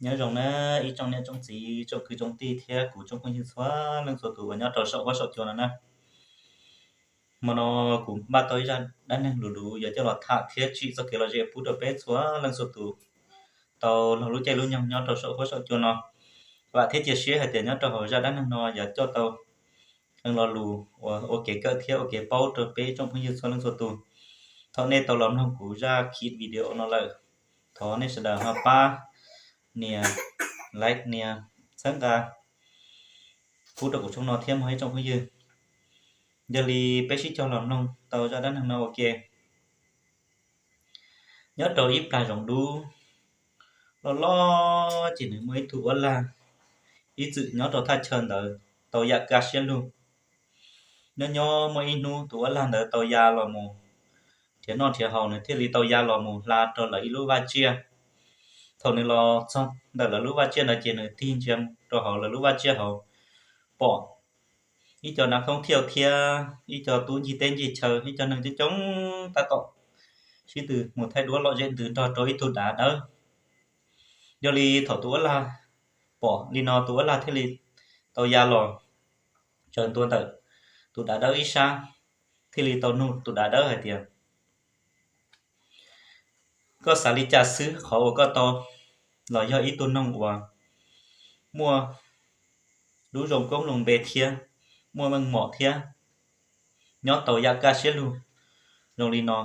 Nyob zoo na ib tsoom niam tsoom txiv, tsoom kwv tsoom tij thiab kuv tsoom phooj ywg txhua leej txhua tus uas nyob rau saum huab saum cua no na. Hmo no kuv npaj tau ib zaj dab neeg luv luv yuav coj los tham thiab tsim txoj kev lom zem pub rau peb txhua leej txhua tus tau laug lub caij lub nyoog nyob rau saum huab saum cua no. Vam thiab cia siab hais tias nyob rau hauv zaj dab neeg no yuav coj tau lo lus uas ua kev kawm thiab ua kev paub rau peb tsoom phooj ywg txhua leej txhua tus. Thaum nej tau los mloog kuv zaj khib video no lawm, thov nej sawv daws ho pab nias like, nias txhawb nqa pub rau kuv tshooj no thiab mog ib tsoom phooj ywg. Yog li peb sib cog los mloog tau zaj dab neeg no ua ke. Nyob rau ib plag zoov dub loj loj ces nws muaj ib tug uab lag ib txwm nyob rau thaj chaw ntawd tau yam kaj siab lug. Nyob nyob muaj ib hnub tus uab lag ntawd tau ya los mus nrhiav noj nrhiav haus, nws thiaj li tau ya los mus hla rau lawv ib lub vaj tsiaj. Thaum nws los txog ntawm lawv lub vaj tsiaj ntawd ces nws tig ntsia rau hauv lawv lub vaj tsiaj hauv, pom ib co nav thoob thiaj thiab ib co tub ncig teb ncig chaw, ib co neeg coob coob tab tom sib tw mus thaij duab lom zem ntws nrog rau ib tug dav dawb. Yog li thaum tus uab lag pom li no tus uab lag thiaj li tau ya los tsaws ntua ntawm tus dav dawb ib sab, thiaj li tau nug tus dav dawb hais tias, koj xav li cas xwb qhov uas koj tau los yog ib tug noog uas muaj lub zoo koob zoo npe thiab muaj meej mom thiab nyob tau yam kaj siab lug zoo li no?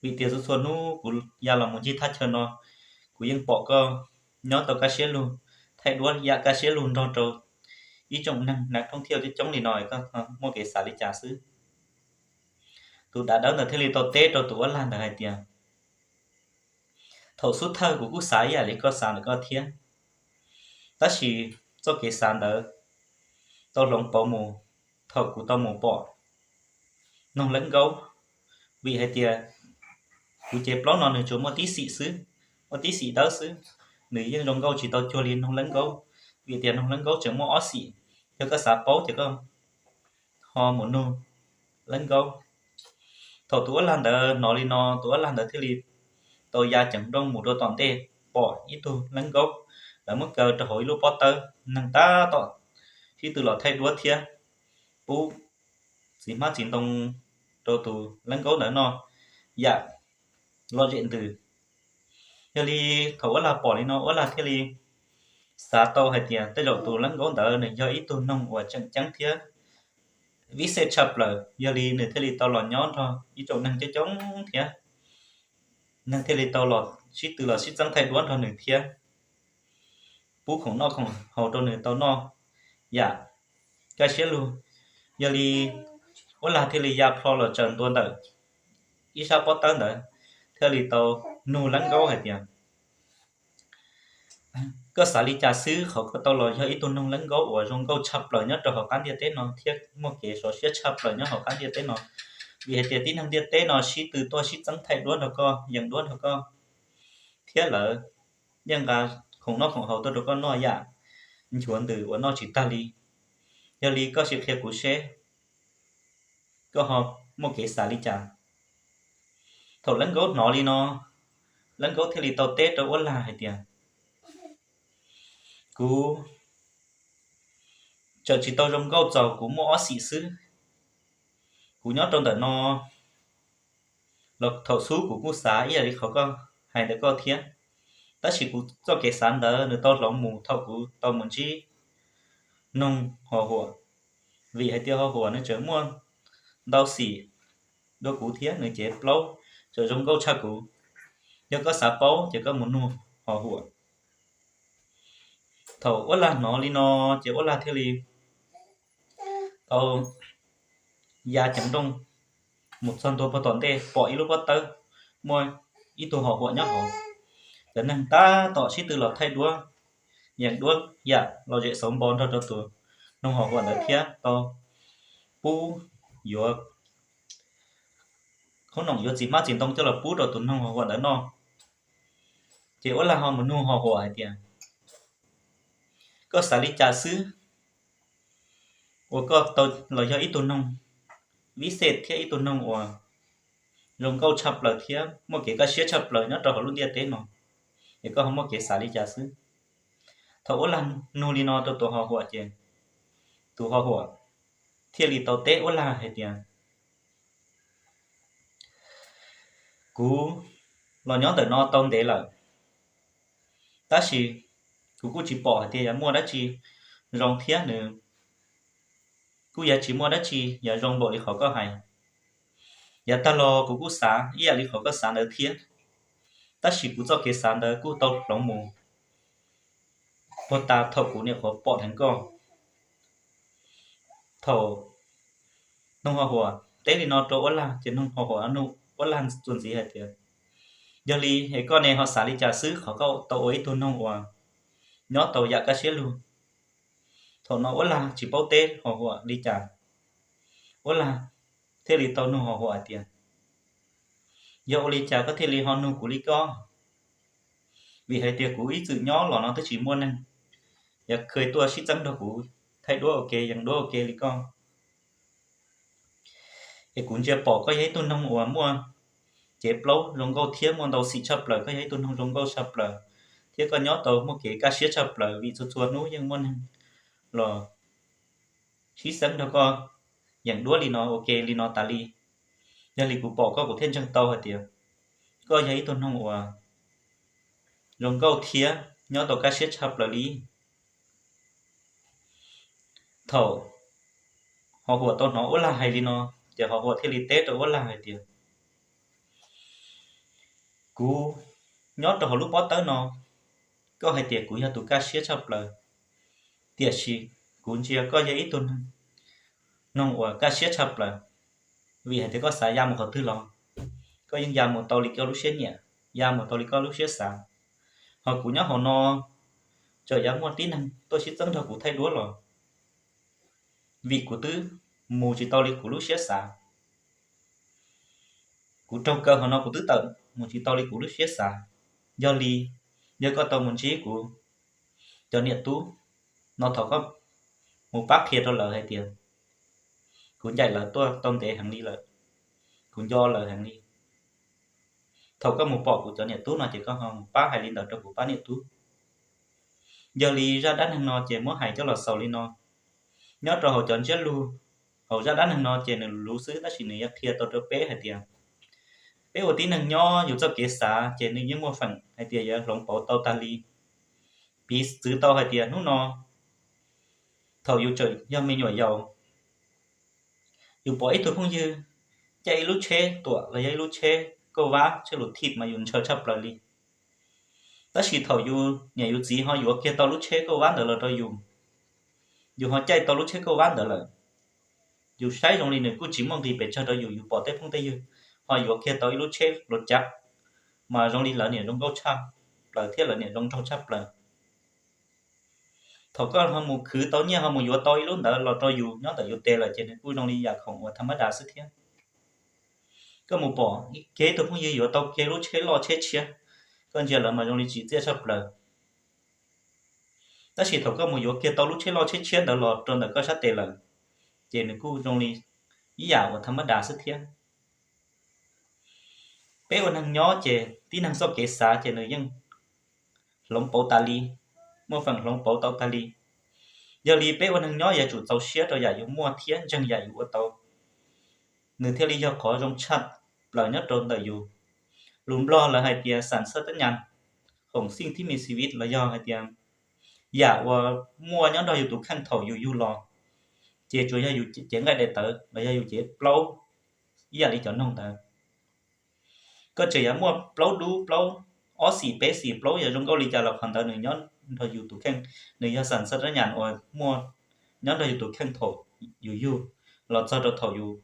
Vim tias txhua txhua hnub kuv ya los mus ncig thaj chaw no, kuv yeej pom koj nyob tau kaj siab lug, thaij duab yam kaj siab lug nrog rau ib tsoom neeg nav thoob thiaj coob coob li no, koj muaj kev xav li cas xwb? Tus dav dawb ntawd thiaj li tau teb rau tus uab lag ntawd hais tias, thaum xub thawj kuv kuj xav ib yam li koj xav ntawm koj thiab, tab sis txoj kev xav ntawd tau hloov pauv mus thaum kuv tau mus pom noog Leeb Nkaub. Vim hais tias kuv cev plaub no nws tsuas muaj tib xim xwb, muaj tib xim dawb xwb, nws yeej zoo nkauj tsis tau cuag li noog Leeb Nkaub. Vim tias noog Leeb Nkaub tseem muaj ob xim, yog koj xav paub ces koj ho mus nug Leeb Nkaub. Thaum tus uab lag ntawd hnov li no, tus uab lag ntawd thiaj li tau ya ceev nrooj mus rau tom ntej, pom ib tug Leeb Nkaub, lawv muab kaw rau hauv ib lub pob tawb, neeg tab tom sib tw los thaij duab thiab pub txiv hmab txiv ntoo rau tus Leeb Nkaub ntawd noj yam lom zem ntws. Yog li thaum uab lag pom li no, uab lag thiaj li xav tau hais tias tej zaum tus Leeb Nkaub ntawd nws yog ib tug noog uas tseem ceeb thiab vib xej tshaj plaws, yog li nws thiaj li tau los nyob nrog ib tsoom neeg coob coob thiab. Neeg thiaj li tau los sib tw los sib txeeb thaij duab nrog nws thiab pub khoom noj khoom haus rau nws tau noj yam kaj siab lug. Yog li uab lag thiaj li ya plho los tsaws ntua ntawm ib sab pob tawb ntawd, thiaj li tau nug Leeb Nkaub hais tias, koj xav li cas xwb qhov koj tau los yog ib tug noog Leeb Nkaub uas zoo nkauj tshaj plaws nyob rau hauv qab ntiaj teb no thiab muaj kev sov siab tshaj plaws nyob hauv qab ntiaj teb no? Vim hais tias tib neeg ntiaj teb no sib tw tuaj sib txeeb thaij duab nrog koj, yees duab nrog koj, thiab lawv yeej nqa khoom noj khoom haus tuaj rau koj noj yam nchuav ntws uas noj tsis tag li. Yog li koj sim qhia kuv seb koj ho muaj kev xav li cas? Thaum Leeb Nkaub hnov li no, Leeb Nkaub thiaj li tau teb rau uab lag hais tias, kuv tseem tsis tau zoo nkauj txaus, kuv muaj ob xim xwb. Kuv nyob rau ntawm no los thaum xub kuv kuj xav ib yam li qhov koj hais ntawd koj thiab, tab sis kuv txoj kev xav ntawd nws tau hloov mus thaum kuv tau mus ntsib noog Ho Huam. Vim hais tias Ho Huam nws tseem muaj ntau xim dua kuv thiab, nws cev plaub tseem zoo nkauj tshaj kuv. Yog koj xav paub ces koj mus nug Ho Huam. Thaum uab lag hnov li no ces uab lag thiaj li tau ya ceev nrooj mus txog ntua puag tom ntej, pom ib lub pob tawb muaj ib tug Ho Huam nyob hauv. Cov neeg tab tom sib tw los thaij duab, yees duab yam lom zem xauv npo nrog rau tus noog Ho Huam ntawd thiab tau pub yuav khaub noom yuav txiv hmab txiv ntoo coj los pub rau tus noog Ho Huam ntawd noj. Ces uab lag ho mus nug Ho Huam hais tias, koj xav li cas xwb uas koj tau los yog ib tug noog vib xej thiab ib tug noog uas zoo nkauj tshaj plaws thiab muaj kev kaj siab tshaj plaws nyob rau hauv lub ntiaj teb no, es koj ho muaj kev xav li cas xwb? Thaum uab lag nug li no rau tus ho huam ces tus ho huam thiaj li tau teb uab lag hais tias, kuv los nyob ntawm no tau ntev lawm, tab sis kuv kuj tsis pom hais tias yuav muaj dab tsi zoo thiab nws kuj yuav tsis muaj dab tsi yuav zoo npaum li qhov koj hais. Yav tag los kuv kuj xav ib yam li qhov koj xav ntawd thiab, tab sis kuv txoj kev xav ntawd kuj tau hloov mus puag ta thaum kuv nyuam qhuav pom dheev koj. Thaum noog ho huam teb li no rau uab lag ces noog ho huam nug uab lag txuas ntxiv hais tias, yog li es koj ne ho xav li cas xwb qhov koj tau ua ib tug noog uas nyob tau yam kaj siab lug? Thaum no uab lag tsis paub teb ho huam li cas, uab lag thiaj li tau nug ho huam hais tias, yog ua li cas koj thiaj li ho nug kuv li koj? Vim hais tias kuv ib txwm nyob los no twb tsis muaj neeg yuav kha tuaj sib txeeb nrog kuv thaij duab ua ke, yees duab ua ke li koj. Es kuv ntsia pom koj yog ib tug noog uas muaj cev plaub zoo nkauj thiab muaj ntau xim tshaj plaws, koj yog ib tug noog zoo nkauj tshaj plaws, thiab koj nyob tau muaj kev kaj siab tshaj plaws vim txhua txhua hnub yeej muaj neeg los sib txeeb nrog koj yees duab li no ua ke li no tas li. Yog li kuv pom koj kuv thiaj ntseeg tau hais tias koj yog ib tug noog uas zoo nkauj thiab nyob tau kaj siab tshaj plaws li. Thaum ho huam tau hnov uab lag hais li no, ces ho huam thiaj li teb rau uab lag hais tias, kuv nyob rau hauv lub pob tawb no, koj hais tias kuv yog tus kaj siab tshaj plaws, tiam sis kuv ntsia koj yog ib tug noog uas kaj siab tshaj plaws, vim hais tias koj xav ya mus qhov twg los koj yeej ya mus tau li koj lub siab nyiam, ya mus tau li koj lub siab xav. Ho kuv nyob hauv no txawm yuav muaj tib neeg tuaj sib txeeb nrog kuv thaij duab los vim kuv twb mus tsis tau li kuv lub siab xav. Kuv raug kaw hauv no kuv twb tawm mus tsis tau li kuv lub siab xav. Yog li, yog koj tau mus ntsib kuv cov niam tub no, thov koj mus pab qhia rau lawv hais tias kuv ncaim lawv tuaj tau ntev heev li lawm, kuv nco lawv heev li. Thaum koj mus pom kuv cov niam tub no ces koj ho mus pab hais li ntawd rau kuv pab niam tub. Yog li zaj dab neeg no ces muab hais coj los xaus li no. Nyob rau hauv cov ntsiab lus hauv zaj dab neeg no ces nws luv xwb, tab sis nws yuav qhia tau rau peb hais tias peb ua tib neeg nyob yus txoj kev xav ces nws yeej muaj feem hais tias yuav hloov pauv tau tag li. Piv txwv tau hais tias hnub no thaum yus tseem yog me nyuam yaus, yus pom ib tug phooj ywg caij ib lub tsheb tuam los yog ib lub tsheb kauj vab tsheb lus thij mas yus ntshaw tshaj plaws li. Tab sis thaum yus niam yus txiv ho yuav kiag tau lub tsheb kauj vab ntawd los rau yus, yus ho caij tau lub tsheb kauj vab ntawd lawm, yus saib zoo li nws kuj tsis muaj nqis pes tsawg rau yus, yus pom tej phooj tej ywg ho yuav kiag tau ib lub tsheb los cav, mas zoo li lawv niam zoo nkauj tshaj plaws thiab lawv niam zoo nraug tshaj plaws. Thaum koj ho mus khwv tau nyiaj ho mus yuav tau ib lub ntawd los rau yus nyob ntawm yus tes lawm ces nws kuj zoo li yam khoom uas tham mab das xwb thiab. Koj mus pom kiag ib tug phooj ywg yuav tau kiag lub tsheb loj tsheb tshiab, koj ntsia lawv mas zoo li tsim txiaj tshaj plaws. Tab sis thaum koj mus yuav kiag tau lub tsheb loj tsheb tshiab ntawd los rau ntawm koj sab tes lawm, ces nws kuj zoo li ib yam uas tham mab das xwb thiab. Peb ua neeg nyob ces tib neeg txoj kev xav ces nws yeej hloov pauv tas li, muaj feem hloov pauv tau tag li. Yog li peb ua neeg nyob yuav tsum txaus siab rau yam yus muaj thiab ntseeg yam yus ua tau, nws thiaj li yog qhov zoo tshaj plaws nyob rau ntawm yus. Lus Nplog lawv hais tias sản xuất tết nhàn, hưởng ứng thiab me xì vit los yog hais tias yam uas muaj nyob nrog yus tus kheej thaum yus yug los, ces tsuas yog yus cev nqaij daim tawv los yog yus cev plaub ib yam li cov noog ntawd. Koj tseem yuav muaj plaub dub plaub, ob xim peb xim plaub yam zoo nkauj li cas los qhov ntawd nws nyob nrog yus tus kheej, nws yog sản xuất tết nhàn uas muaj nyob nrog yus tus kheej thaum yus yug los txog rau thaum yus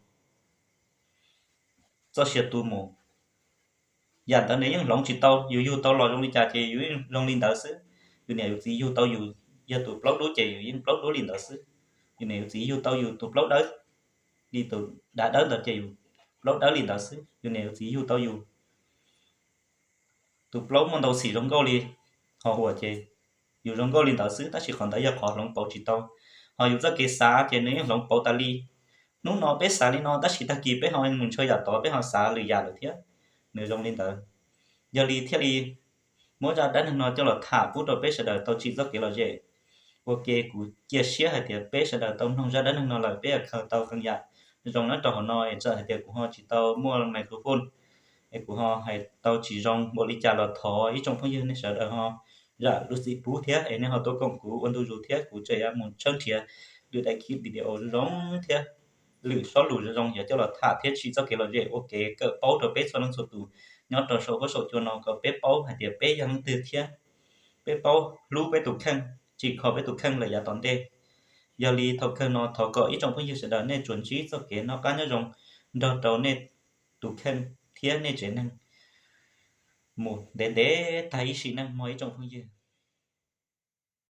txoj sia tu mus. Yam ntawd nws yeej hloov tsis tau, yus yug tau los zoo li cas ces yus yeej zoo li ntawd xwb. Yus niam yus txiv yug tau yus yog tus plaub dub ces yus yeej plaub dub li ntawd xwb. Yus niam yus txiv yug tau yus tus plaub dawb li tus dav dawb ntawd ces yus plaub dawb li ntawd xwb. Yus niam yus txiv yug tau yus tus plaub muaj ntau xim zoo nkauj li ho huam ces yus zoo nkauj li ntawd xwb, tab sis qhov ntawd yog qhov hloov pauv tsis tau. Ho yus txoj kev xav ces nws yeej hloov pauv tas li. Hnub no peb xav li no tab sis tag kis peb ho mus ntshaw yam tod, peb ho xav lwm yam lawm thiab, nws zoo li ntawd. Yog li thiaj li muab zaj dab neeg no coj los tham pub rau peb sawv daws tau tsim txoj kev lom zem. Ua ke kuv cia siab hais tias peb sawv daws tau mloog zaj dab neeg no lawm peb yuav khaws tau qee yam zoo nyob rau hauv no es txawm hais tias kuv ho tsis tau muaj microphone es kuv ho hais tau tsis zoo npaum li cas los thov ib tsoom phooj ywg nej sawv daws ho zam lub txim pub thiab es nej ho tuaj koom kuv ua ntu zus thiab kuv tseem yuav mus tshawb nrhiav lwm daim clip video zoo zoo thiab lwm sob lus zoo zoo yuav coj los tham thiab tsim txoj kev lom zem ua kev kawm paub rau peb txhua leej txhua tus nyob rau saum huab saum cua no kom peb paub hais tias peb yog leej twg thiab peb paub hlub peb tus kheej, tsis kho peb tus kheej lawm yav tom ntej. Yog li thaum kawg no thov kom ib tsoom phooj ywg sawv daws nej tsuas ntsib txoj kev noj qab nyob zoo nrog rau nej tus kheej thiab nej tsev neeg mus ntev ntev tag ib sim neej mog ib tsoom phooj ywg.